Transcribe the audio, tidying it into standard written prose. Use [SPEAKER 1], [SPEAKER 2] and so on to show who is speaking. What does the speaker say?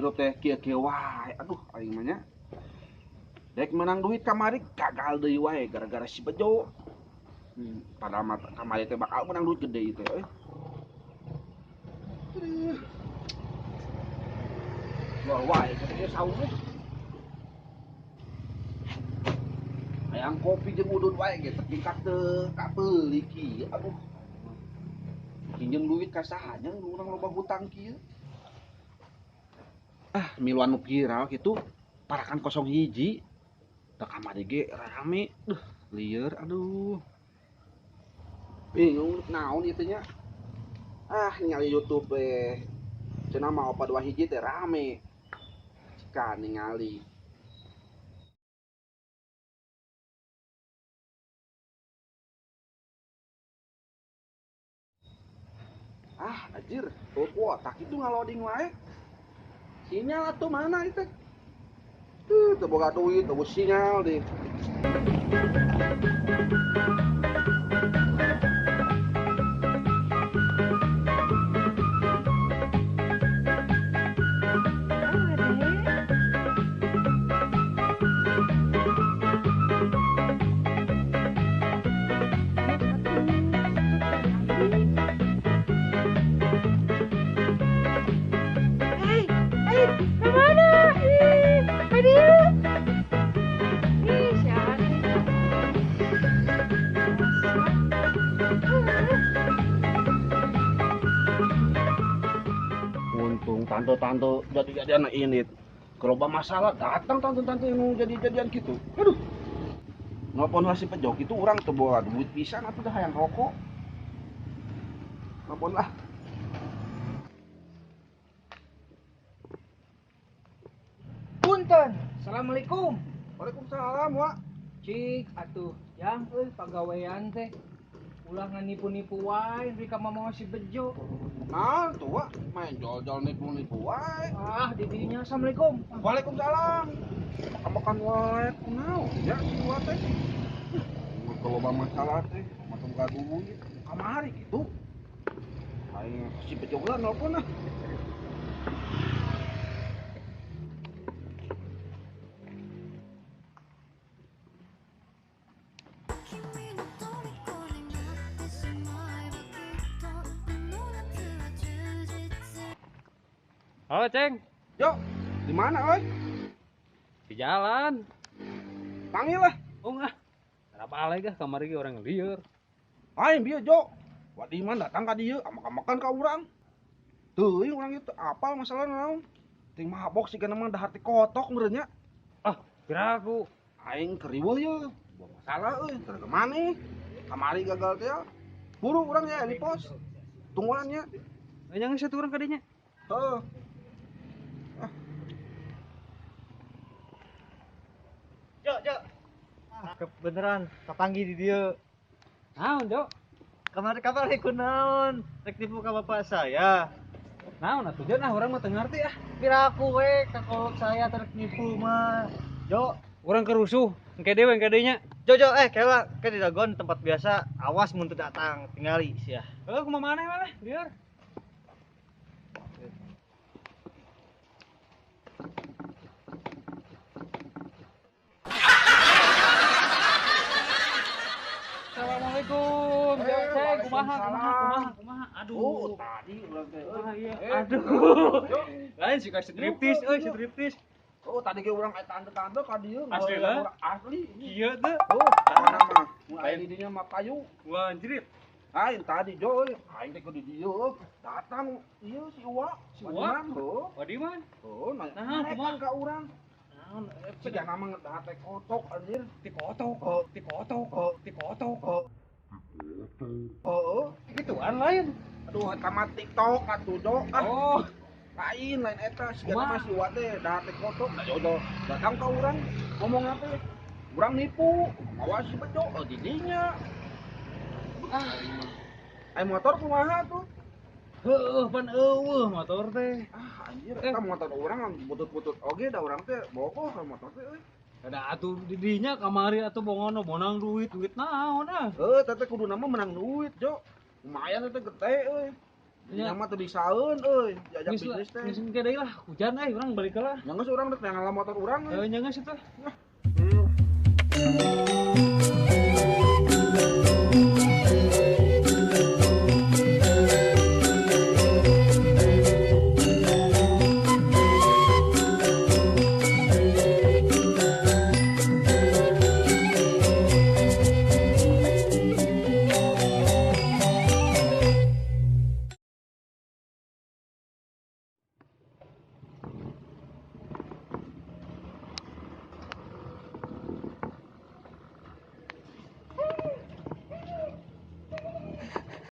[SPEAKER 1] Hirup teh kieu-kieu wae. Aduh aing mah nya. Dek menang duit kamari gagal deui wae gara-gara si Bejo. Padahal mah kamari teh bakal menang duit gede ieu teh euy. Wah wae ieu saung teh. Hayang kopi jeung udud wae ge tingkat teu kapeuli kieu. Aduh. Pinjem duit ka saha nya urang loba hutang kieu. Ah, miluan nu viral kitu parakan 01. Da kamari ge rame, duh lieur aduh. Bingung naon ieu teh nya. Ah, ningali YouTube we. Cenah mah 421 teh rame. Cika ningali. Ah, anjir, tuh kuotak itu ngaloding wae. Sinyal atuh mana itu? Tuh, teu boga duit, teu sinyal deh. Untung tante-tante jadi-jadian ini. Kalau masalah datang tante-tante yang jadi-jadian gitu. Aduh. Nelpon lah si Pejok itu orang teu boga duit pisan atuh dah hayang rokok. Nelpon lah.
[SPEAKER 2] Punten. Assalamualaikum.
[SPEAKER 1] Waalaikumsalam, Wak.
[SPEAKER 2] Cik atuh yang euy pagawean teh. Ulah nganipu-nipu wae rika mamawa si Bejo.
[SPEAKER 1] Nah, tuh Wak, main jol-jol nipu-nipu wae.
[SPEAKER 2] Ah, didinya assalamualaikum.
[SPEAKER 1] Waalaikumsalam. Makan-makan wae kunaon ya si Wak teh. Kalau loba masalah teh, macam boga duit, kamari gitu. Aing si Bejo lah nelpon ah.
[SPEAKER 3] Halo, Ceng.
[SPEAKER 1] Yo, di mana, oi?
[SPEAKER 3] Di jalan.
[SPEAKER 1] Panggil lah.
[SPEAKER 3] Oh, enggak. Kenapa alay gah kamari ge orang lieur.
[SPEAKER 1] Aing bieu, Jo. Wadiman datang ka dieu, amakan-makan ka urang. Teuing urang itu apal masalah naon. Ting mabok sih kana mah dahar ti kotok meureun nya.
[SPEAKER 3] Ah, piraku.
[SPEAKER 1] Aing keriweuh ye. Buang masalah euy, teu ke maneh. Kamari gagal teh. Buru urang ya di pos. Tungguan nya.
[SPEAKER 3] Jangan satu urang ka dinya.
[SPEAKER 1] Heeh.
[SPEAKER 4] Jo, Jo. Ah, beneran kapanggih di dieu.
[SPEAKER 3] Naon, Jo?
[SPEAKER 4] Kamari-kamari kunaon? Rek nipu ka bapak saya.
[SPEAKER 3] Naon atuh, Jo? Nah, urang mah teu ngarti ah.
[SPEAKER 4] Piraku we ka kolot saya teh rek nipu mah. Jo,
[SPEAKER 3] urang kerusuh. Engke dewe engke deui nya.
[SPEAKER 4] Jo, Jo, kela ke di dagon tempat biasa. Awas mun teu datang, tingali sia.
[SPEAKER 3] Heuh, kumaha maneh maneh, lieur. Assalamualaikum. Cek, kumaha, kumaha, kumaha, kumaha. Aduh.
[SPEAKER 1] Oh, tadi urang teh.
[SPEAKER 3] Ah, iya. Aduh. Lain sih kasih striptis, euy, striptis.
[SPEAKER 1] Oh, tadi ge urang aya tante-tante ka dieu.
[SPEAKER 3] Asli lah.
[SPEAKER 1] Asli.
[SPEAKER 3] Kieu teh.
[SPEAKER 1] Oh, mana mah. Mun aya di dinya mah payu.
[SPEAKER 3] Wah, anjrit.
[SPEAKER 1] Aing tadi Jo euy, aing teh kudu di dieu. Datang ieu si Uwa,
[SPEAKER 3] Si Uwa?
[SPEAKER 1] Heuh.
[SPEAKER 3] Wadiman.
[SPEAKER 1] Heuh, nanya.
[SPEAKER 3] Nah, kumaha
[SPEAKER 1] ka urang?
[SPEAKER 3] Naon?
[SPEAKER 1] Siga nama ngedah teh kotok anjir.
[SPEAKER 3] Ti kotok, ti kotok, ti kotok.
[SPEAKER 1] Oh,
[SPEAKER 3] gituan lain.
[SPEAKER 1] Aduh, eta mah TikTok atuh, Jo. Ah.
[SPEAKER 3] Oh,
[SPEAKER 1] lain lain eta siga mah si Uwa teh dah teh kotok. Da jodoh. Datang ka urang ngomong teh. Urang nipu, mawa si Bejo oh, di dinya. Ah. Ai motor kumaha tuh?
[SPEAKER 3] Heueuh, pan eueuh motor teh.
[SPEAKER 1] Ah, anjir, eta motor urang butut-butut oge da urang teh bogoh ka motor teh euy.
[SPEAKER 3] Ada atuh didinya kamari atuh bongono bonang duit, duit naon ah.
[SPEAKER 1] Heuh, teh kudu nama menang duit, Jo. Lumayan teh gede euy. Yang mah teu bisaeun euy, diajak
[SPEAKER 3] Geus lah,
[SPEAKER 1] bisnis teh.
[SPEAKER 3] geus engke deui lah, hujan euy, urang balik heula.
[SPEAKER 1] Nya geus urang rek ngalah motor urang.
[SPEAKER 3] Heuh, nya geus eta.
[SPEAKER 1] Hmm.